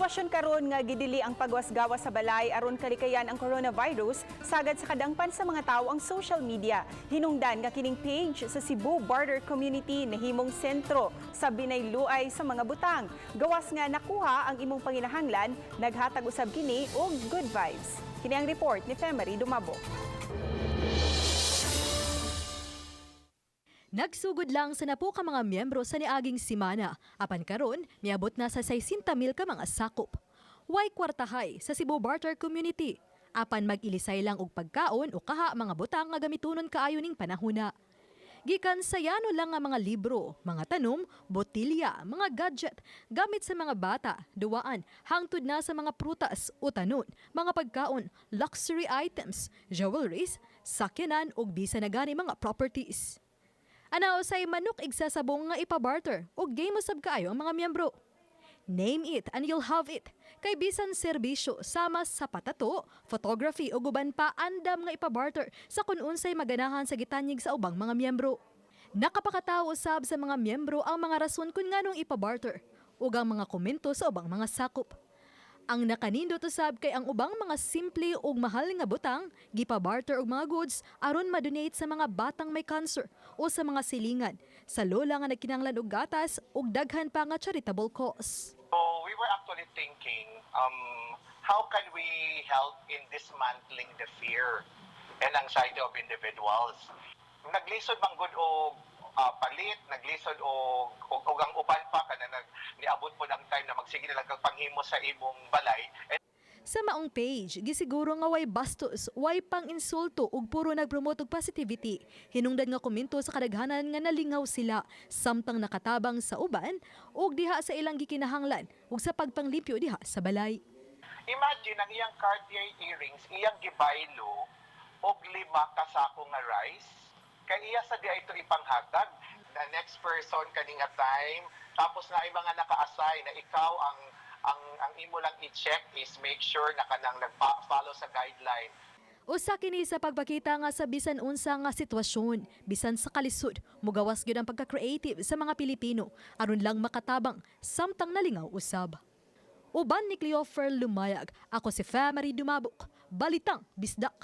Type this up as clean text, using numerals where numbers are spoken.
Sitwasyon karon nga gidili ang pagwasgawas sa balay aron kalikayan ang coronavirus, sagad sa kadangpan sa mga tawo ang social media. Hinungdan nga kining page sa Cebu Barter Community nahimong sentro sa binayluay sa mga butang. Gawas nga nakuha ang imong panginahanglan, naghatag usab kini og good vibes. Kini ang report ni Femery Dumabo. Nagsugod lang sa napo ka mga miyembro sa niaging simana, apan karon miabot na sa 60,000 ka mga sakop. Way kwartahay sa Cebu Barter Community. Apan mag-ilisay lang og pagkaon o kaha mga butang nga gamitonon kaayo ning panahona. Gikan sa yano lang nga mga libro, mga tanom, botilya, mga gadget, gamit sa mga bata, duwaan, hangtod na sa mga prutas o tanon, mga pagkaon, luxury items, jewelries, sakyanan ug bisan na gani mga properties. Ana usay manok igsasabong nga ipabarter ug game usab kaayo ang mga miyembro. Name it and you'll have it. Kay bisan serbisyo sama sa patato, photography ug uban pa andam nga ipabarter sa kun unsay maganahan sa gitanyig sa ubang mga miyembro. Nakapakatao usab sa mga miyembro ang mga rason kung nganong ipabarter ug ang mga komento sa ubang mga sakop. Ang nakanindot usab kay ang ubang mga simple ug mahal nga butang gipabarter og mga goods aron madonate sa mga batang may cancer o sa mga silingan, sa lola nga nagkinahanglan og gatas ug daghan pa nga charitable cause. So we were actually thinking, how can we help in dismantling the fear and anxiety of individuals? Naglisod man gud og palit, naglisod og ang uban pa kana nag niabot pod ang time na magsige na lang kag panghimo sa imong balay. And Sa maong page, gisiguro nga way bastos, way pang insulto ug puro nagpromote og positivity. Hinungdan nga komento sa kadaghanan nga nalingaw sila samtang nakatabang sa uban ug diha sa ilang gikinahanglan ug sa pagpanglimpyo diha sa balay. Imagine ang iyang Cartier earrings, iyang gibaylo og 5 ka sako nga rice. Kay iya sa diay ito ipanghatag. The next person kani nga time, tapos na ay mga naka-assign na ikaw ang imo lang i-check is make sure na kanang nagpa-follow sa guideline. Usa kini sa pagpakita nga sa bisan unsa nga sitwasyon, bisan sa kalisod, mugawas gyud ang pagka-creative sa mga Pilipino aron lang makatabang samtang nalingaw usab. Uban ni Cleofer Lumayag, ako si Family Dumabok, Balitang Bisdak.